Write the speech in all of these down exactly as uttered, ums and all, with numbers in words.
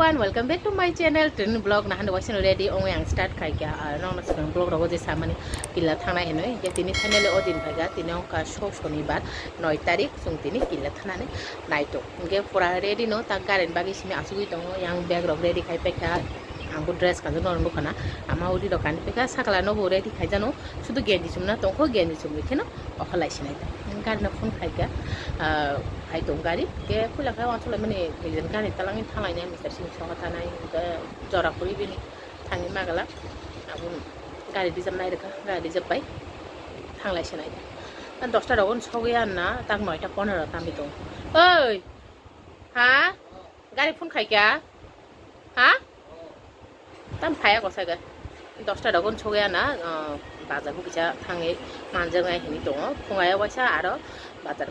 And welcome back to my channel, Trini Vlog. Nahani waisano ready ongwi ang start khaikha. Ah, nokno swkang vlog rogo je samani killa thangnai hinwi. Hinkhe tini finally o din phaikha. Tini wngkha so shonibar, noi tarik, chwng tini killa thangnani naitok. Hinkhe pura ready no, tak gari ni bagwi simi achugwi tongo. Yang bag rok ready khai paikha. Ang bo dress kanjak norok nukha na. Ama udi rok kani paikha, sakla no bo ready khaijano. Sudu genji chumna tongkho, genji chumwi kheno okholai sinai ta. Gari no phone khaikha, ah, phai tong gari. Ke khulakha wansukla mani nijeni gari talangwi thanglainai Mister Singh soka thanai, jora kuri bini thangwi magala. Aboni gari reserve nai rwkha, gari reserve bai thanglai sinai ta. Dosta rogo sogwi anna, tak noita ponero tamwi tongo. Oi! Ha? Gari phone khaikha? Ha? Tam phaya ko saga. Dosta dogon sogwi ana, ah, bazar bo kisa thangwi manjaknai hinwi tongo. Phungai waisa aro bazar,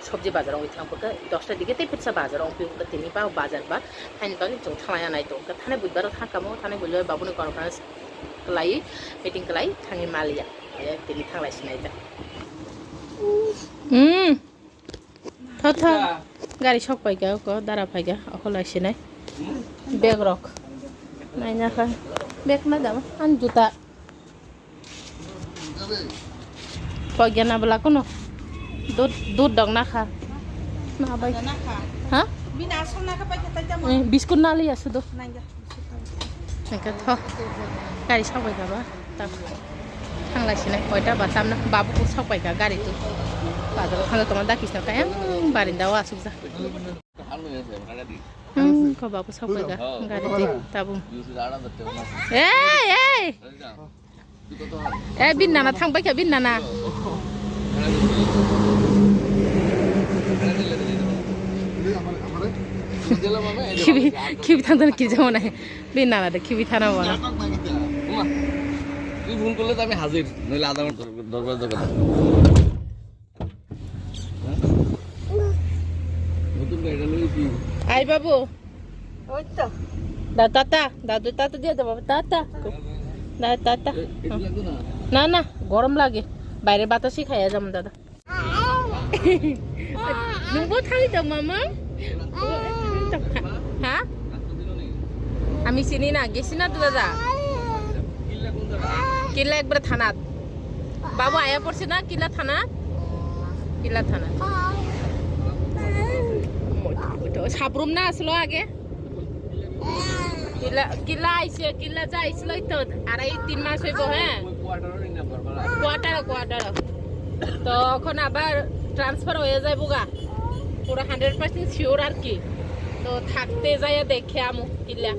sobji bazar ongwi thang phuka. Dosta dige tei phirsa bazar ong phuka tini ba bazar ba. Haini bagwi chwng thanglai anai tongo. Thanai budbar thang kamo, thanai budbar babuni conference kwlai, meeting kwlai thangwi maliya. Tini thanglai sinai ta. Hmm. Tho, tho. Gari sok paikha, oko dara phaikha, okholai sinai. Bag rok. Naina kha. Bag na dama? An juta. Pogya na bela kono. Dud, dud dong na kha. Na bai. Ha? Bini asal na kha paikha tai tamo. Eh, biskut na liya sudo. Naina. Hingke tho, gari sokbai kha ba, tak thanglai sinai, koita ba tamna, babu bo sokbai kha gari tu. Bazar o thangla tongma dakisna kaya, barinda o asuk ja. Hmm, ko babu sokbai kha gari tu, tabu. Ei, ei! Eh, bin nana thang paikha, bin nana. Khibi, khibi thang thang khibi jabo nai. Bin nana de khibi thana bo na. Uma, তুমি ফোন করলে তো আমি হাজির, নইলে আধা ঘন্টা দরকার দরকার। নতুন গাড়িটা লইছি। আই বাবু। ওই তো। দা, টাটা, দাদু, টাটা দিয়ে দাও, বাবা, টাটা। দা, টাটা। এ-, এটা লাগবে না? না, না, গরম লাগে। বাইরে বাতাসই খাইয়া যাবো, দাদা। Nungbo thangwi tong, mama? Ha? Ami sini na, gesi na tu, dada? Killa ekbar thanat. Babu aya porse na, killa thanat? Killa thanat. Sabrum na aslo age? Killa, killa aise, killa ja aislo to, arai tin mas hoibo, he? Quarter, quarter. To okhon abar transfer hoye jaibo ga. Pura hundred percent sure ar ki. To thakte jaya dekhe amu killa.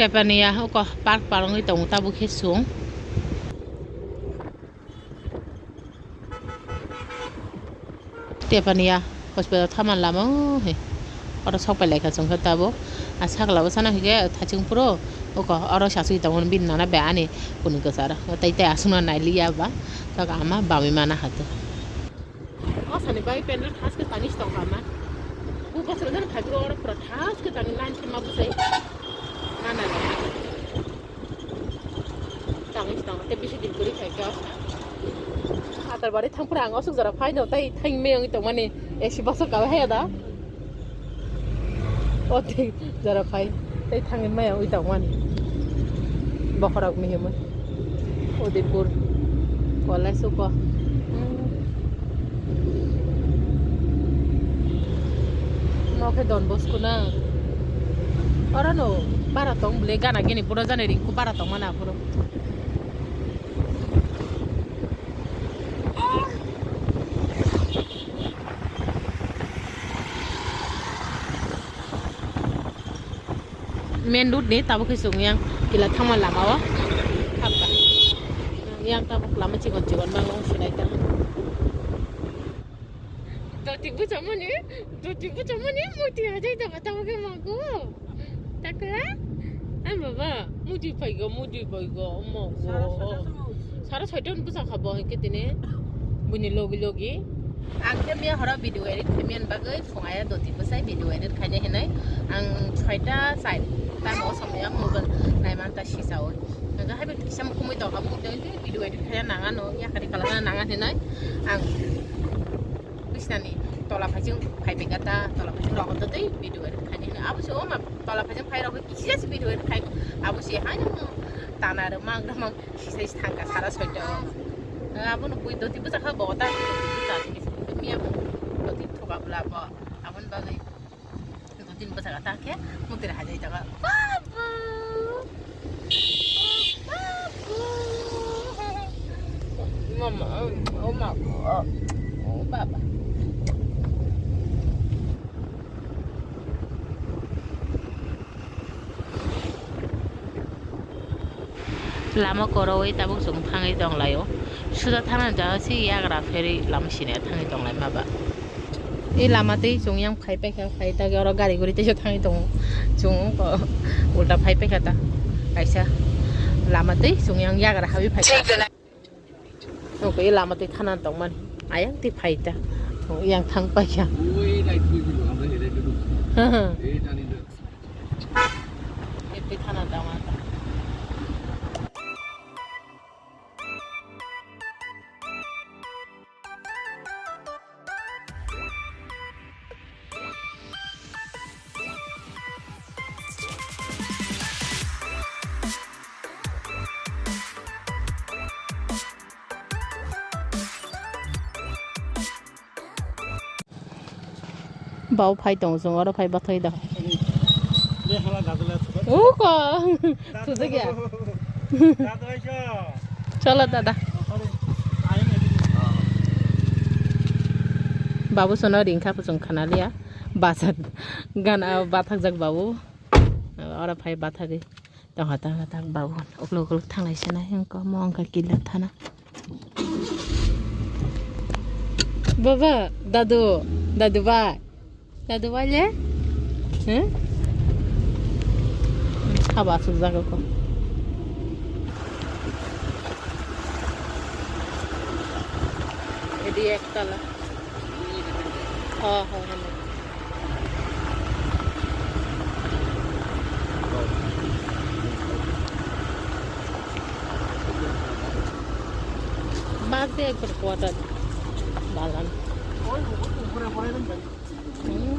Tepaniya oko park parongwi tongo tabuk khe chwng. Tepaniya hospital thaman lama o he. Oro sok pai laikha chwng khe tabuk. A sakla bwsano hwnkhe thaching phuru oko oro sasui tongo bini nana bai ani kunu kwcharo. Tei tei aswkno nailiya ba. Tok ama bamwi mana hatu. O sani bai pendel thas khe tangwi se tongkha ma. Bu bwswk jani phai phuru oro pura thas khe tangwi line khe ma bwsai. Mana le. Tangwi se tongkha tei bisi din kwrwi khai khe o sa. Hatar bari thang phuru ang osuk jora phai no tei thang meyong tongmani A C bus o kawai haya da. O tei jora phai tei thangwi maya ui tongmani. Bokhorok mihimwi Udaipur college uko. Mo khe Don Bosco na. Oro no bara tong bwle gana gini puro jani ringku bara tongmani aphuru. Main road ni tabuk khe chwng yang kila thangma lama o habkha. Yang tabuk lama chikon chikon bangma wng sinai ta. Doti bwchamani, doti bwchamani muti hajai tongma tabuk khe mago. Takla? Ai baba, mudi paigo, mudi paigo, omo go. Sara soita hwn bwsa kha bo, hwnkhe tini buini logi logi. Ang khe miya horo video edit khaimani bagwi phung aya doti bwsai video edit khaina hinwi ang soita chai tamo somya mobile naimanta sisaui. Hwnkhe hai kisa mukhumui tongkha, mukhumui tongkha, video edit khaina nangano, yakari kalana nanga hinwi ang bisnani tola phaising phaibaikha ta, tola phaising rok tei video edit khaina hinwi. Abo se o ma tola phaising phai rok kisa se video edit khai, abo se hai tana rwmang rwmang sisai thangkha sara soita o. Abono bui doti bwsa kha bo ta, miya bo doti thoka bwla bo. Aboni bagwi doti bwsa kha ta khe mukti rw hajai ta kha. Babu! Babu! Mama, oh, mama, oh, baba. Lama korowi tabuk chwng thangwi tonglaio. Suda thangna jaga se yagra pherwi lama siniya thangwi tonglaima ba. E lama twi chwng yang phai paikha, phai dagi oro gari guri teisa thangwi tongo. Chwng wngkha ulta phai paikha ta kaisa lama twi chwng yang yagra hawi phaikha. Nokho e lama twi thana tongmani. Ayang twi phai ta. O yang thang paikha. Ui, right twi twi ang bai rai twi. E twi thana tongma ta. Bau phai tong song oro phai bathai da. Uko. Thujak ya. Cholo dada. Babu sono ringkha puchung khana liya. Basa gana bathakjak babu. Oro phai bathagwi. Tongha tongha tang babu. Uklok uklok thanglai sina hingko mo wngkha kila thana. Baba, dadu, dadu bai. Dadu bai le? He? Haba asuk jaga ko. Edi ektala. Ha, ha, ha. Bad de ekbar quarter balan. Hmm.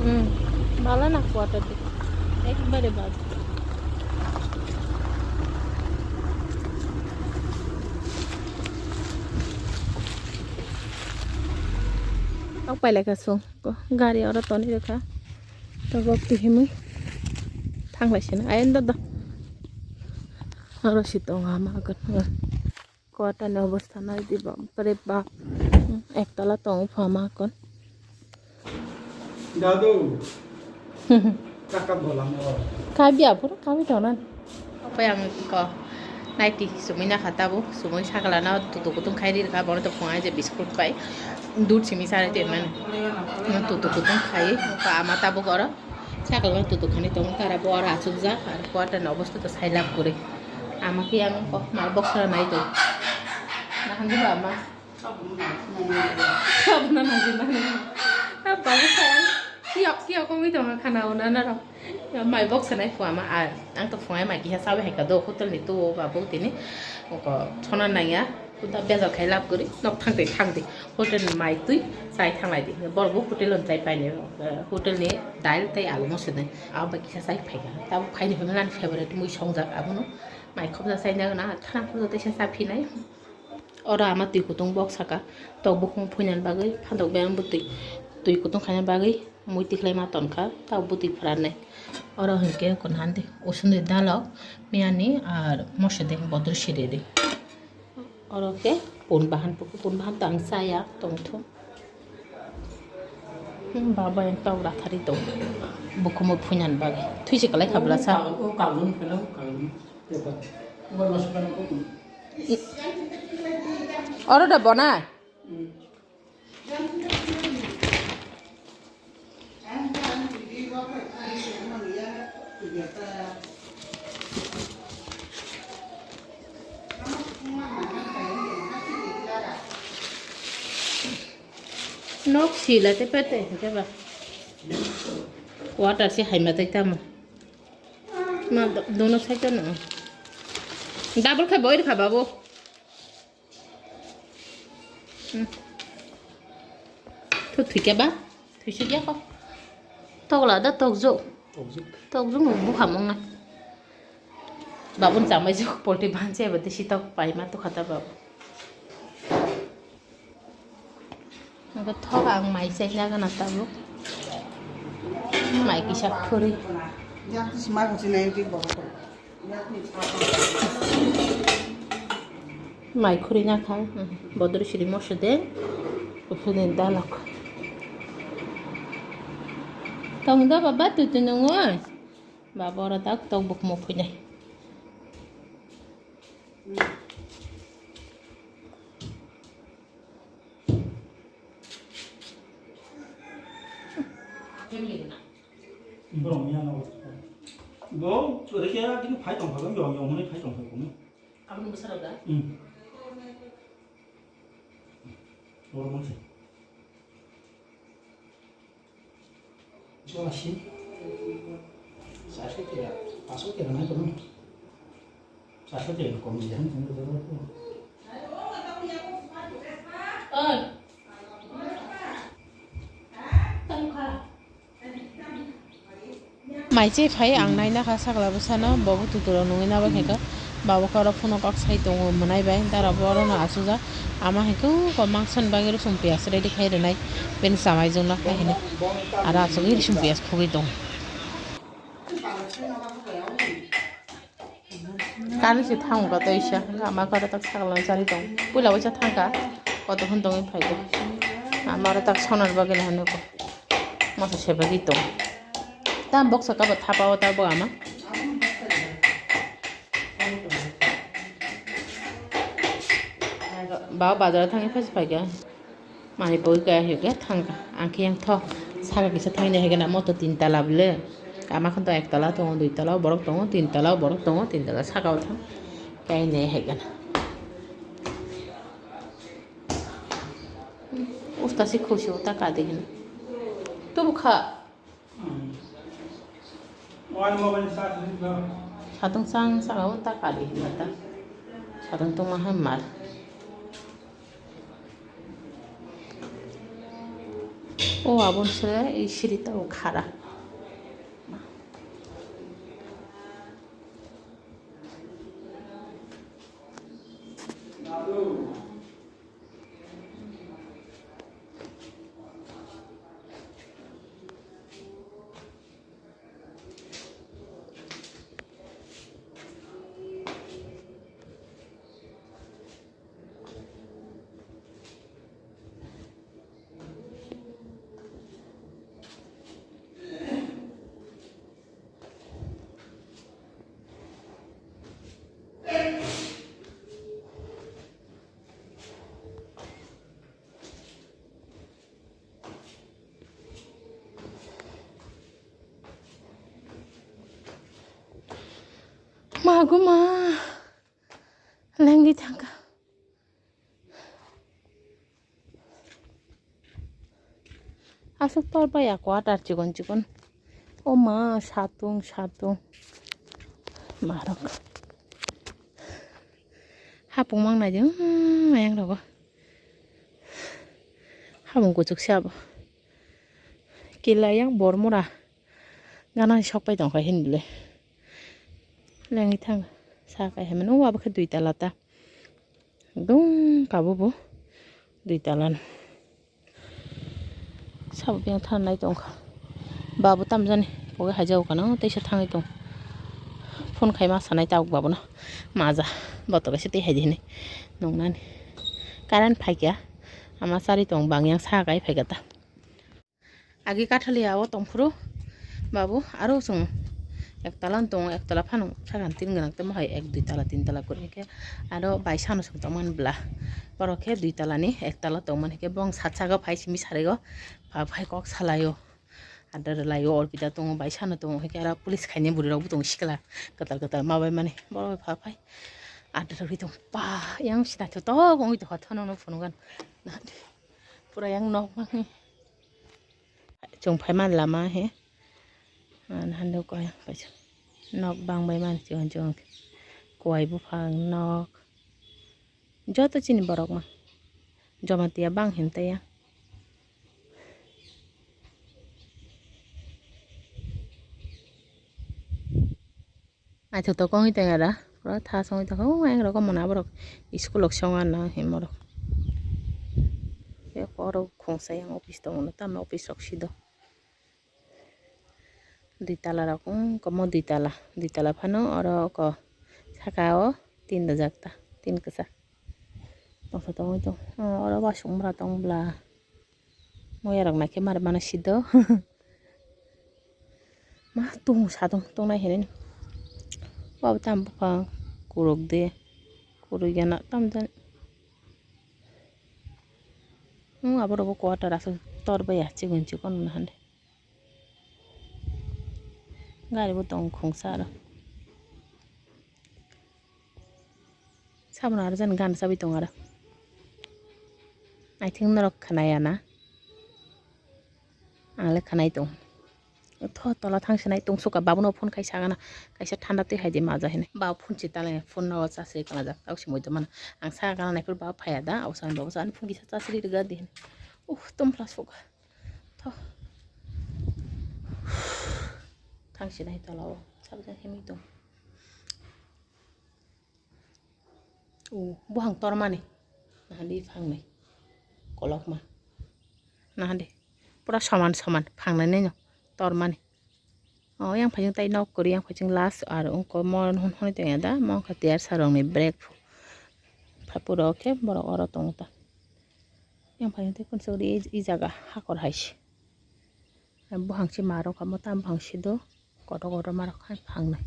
Hmm. Balan na quarter de. Ekbare bad. Ang pailai ka sung ko gari oro toni rwkha. Tabok tihimwi thanglai sina ayang dodo. Oro si tongo ama agon. Quarter ni obostha nai di bapre bap. Ektala tongo pha ama agon. Dadu. Kaka bolam o. Kabi apur kabi tonan. Opai ang ko naiti sumui nakha tabuk sumui sakala na tutu kutung khai ri kha bono to phungai je biscuit pai dud simi sare te man tutu kutung khai ko ama tabuk oro sakala na tutu khani tong tara bo oro achuk jak ar quarter ni obostha to sai lab kuri ama khe ang ko mal box ra nai to nahan di ba ama. Sabuna nangkhe nangkhe. Ah, babu sayang. Kiyok kiyok wngwi tongo khana o nana rok. Mai bok sanai phuama ar ang to phungai mai kisa sawi hai ka do hotel ni tu o babu tini. Oko chona nangya. Kuda bejal khai lab guri nok thang twi thang twi. Hotel ni mai twi chai thanglai di. Borok bo hotel on chai paini. Hotel ni dal tei alu mo swnwi. Abo bai kisa chai phaikha. Tabuk phaini phaimani favorite mui songjak abono. Mai khobja chai nang na thana khobja teisa cha phinai. Oro ama twi kutung bok saka tok bukhung phuinani bagwi phantok berang bwtwi twi kutung khaina bagwi mui tikhlai ma tonkha tao bwtwi phrarnai. Oro hinkhe kunhan de usundwi dalok miyani ar moso de bodol siri de. Oro khe pun bahan pun bahan tang chaya tongthung. Hmm, baba yang tau rathari tong bukhumo phuinani bagwi thuisi kalai khabla sa. Oro da bona. Nok sila te pete, hingke ba. Water si haima tai tamo. Ma, do-, dono side no. Double khai boil kha, babu. Hmm. Thu thwikya ba? Thwisukya kho. Tokla da tokjuk. Tokjuk. Tokjuk no bukha mwngnai. Babun chamai juk polti banse ba tisi tok paima tukha ta babu. Abo thok ang mai chai nagana tabuk. Mai kisa khuri. Mai khuri na kha, hmm, bodol siri moso de, uphuni dalok. Tong do baba, tutu nungo. Baba oro tak tok bukmo phuinai. Borok ni ano. Bo, ore khe, kini phai tong phai, yong, yong, hwnwi phai tong phai, kunu. Aboni bwsarok da? Hmm. Borok mangsa. Jola si. Sasho tera, paso tera na kono. Sasho tera kom ni jan, kom ni jan ko. Oi. Tangkha. Mai che phai ang naina kha sakla bwsano, bo bo tuturok nungwi nabo khe kha. Babo khe oro phone o kok sai tongo mwnai bai, dara bo oro no asujak. Ama hai khe kok mangsan bagwi rwsong piyas ready khai rwnai, bini chamai jwngno khai hinwi. Aro asugwi rwsong piyas khogwi tongo. Kani se thang ko tei sa, ama karo tak sakla chari tong. Puila waisa thangka, koto hwn tongwi phaikha. Ama aro tak sonar bagwi hwnwi ko. Masa sebagwi tong. Tam box ka ba thapa o ta bo ama. Ba bazar thangwi phai phaikha. Mani boi kaya hiyo khe thangkha. Ang khe yang tho saka kisa thaini hai gana moto tin tala bwle. Ama khan to ek tala tongo, dui tala borok tongo, tin tala borok tongo, tin tala saka o thang. Kaya ne hai gana. Usta si khusi uta kadi hin. Tubu kha. Satung sang saka o ta kari hinba ta. Satung tongma hai mar. O abon se i siri ta o khara. Maguma lengwi thangkha. Aswk tor bai ya quarter chikon chikon. O ma, satung, satung. Marok. Hapung mang nai jeng, hmm, ayang rogo. Hapung kuchuk se abo. Kila yang bor mura. Gana sok pai tong kha hin bile. Lengwi thang. Sa kai hai mano, abo khe dui tala ta. Dong kabo bo dui tala no. Sabo biyang thanai tongkha. Babu tamjani poke haijago kano teisa thangwi tong. Phone khai ma sanai tabuk babuno. Maja boto kaisa tei haidi hinwi nungnani. Current phaikya. Ama chari tong bangyang sa kai phaikha ta. Agi kathaliya o tongphuru babu aro chwng ektala tongo, ektala phano sakang tin gwnang tamo hai ek dui tala tin tala kwrwi khe aro bai sano chwng tongmani bwla borok khe dui talani ektala tongmani khe bong sat saka phai simi sarigo phai kok salaio Adar laio Orpita tongo, bai sano tongo, hai khe aro police khaini bwrwi rok bo tongo sikla kwtal kwtal ma bai mani borok bai pha phai. Adar rwi tongo pa yang sida to tok wngwi tongkha thono no phunukgo. Pura yang nok mani. Chwng phaima lama he. Hande koi paisa nok bang bai mani chwng chwng kowai buphang nok joto chini borok ma Jamatia bang him tei ya. Naithotok wngwi tong ara, pura tha songwi tongkha. O ayang rok mona borok school rok song anw himo rok. Eko oro khungsa yang office tong mano, tamo office rok sido. Dui tala rok wng komo dui tala, dui tala phano oro oko saka o tin rijak ta, tin kwchak. Tongsa tongwi tong, o oro wasung bwra tong bwla. Moya rok naikhe mari mano sido. Ma tung sadung tung nai hinwi. Wabo tam buphang kuruk de. Kuruk yana tam jan. Hmm, abo robo quarter aswk tor baya chigon chigon hande. Gari bo tong khungsa aro. Sabono aro jani gan chabi tong aro. I think norok khwnaya na. Ang le khwnai tong. Tho tola thang sinai tong suka babono phone khai sagana. Kaisa thanda twi hai di maja hinwi. Ba phone chi tale phone no charge ri kana jak. Tau si moido mana. Ang sa kana nai phur ba phaya da. Au san ba san phone kisa charge ri ga di. Uh, tom plus suka. Tho. Thang sinai tola o. Sabjang himwi tong. O, buphang tormani. Nahadi phangnai. Kolokma. Nahadi. Pura soman soman. Phangnai nino. Tormani. O, yang phajing tai nok kori, yang phajing last ar ungko mo hon hon tong ya da. Mo kha tiar sarong ni break. Pha pura okhe borok oro tong ta. Yang phajing tai kun sori i jaga hakor hai se. Buphang se ma rok kamo tam buphang se do. Kotor kotor ma rok hai phangnai.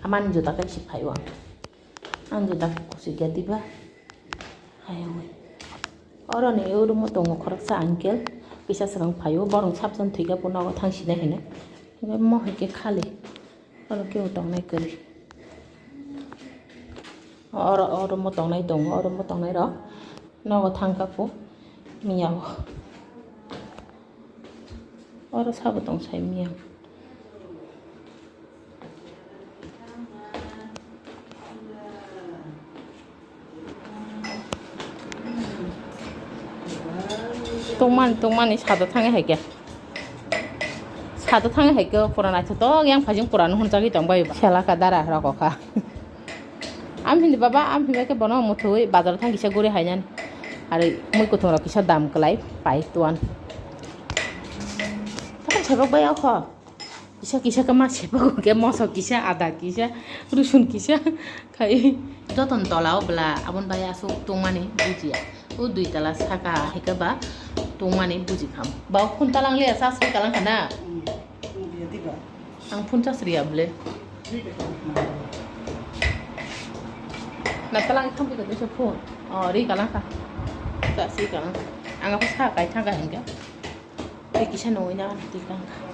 Amani juta kaisi phaio ang. Ang juta kuchuk ya diba. Hai oi. Oro ni oro mo tongo khoroksa uncle. Kisa swkang phaio. Borok sabjani thwikhe bo nogo thang sida hino. Mo hai khe khali. Oro kebo tongnai kwrwi. Oro, oro mo tongnai tongo, oro mo tongnai rok nogo thangkha po miya o. Oro sabo tong sai miya. Tongmani, tongmani sado thangwi hai khe. Sado thangwi hai khe pura naithotok yang phajing pura no hwnjagwi tong bai ba. Sela kha dara rok kha. Am hindi baba, am hindi khe bono muthwi bazar thang kisa guri hai nani. Ari mui kuthung rok kisa dam kwlai pai tuan. Apa sebok bai kho. Kisa kisa khe ma sepago khe moso kisa, ada kisa, rusun kisa khai. Joton tola o bwla aboni bai aswk tongmani bujiya. O dui tala saka hai khe ba tongmani buji kham. Ba phun talang le sa sri kalang khana. Ang phun chas riya bwle. Na talang thang pi ka phun. O ri kalang kha. Sa sri kalang. Ang apa sa kai thang ka hingga. Tei kisa nungwi na twi kang kha.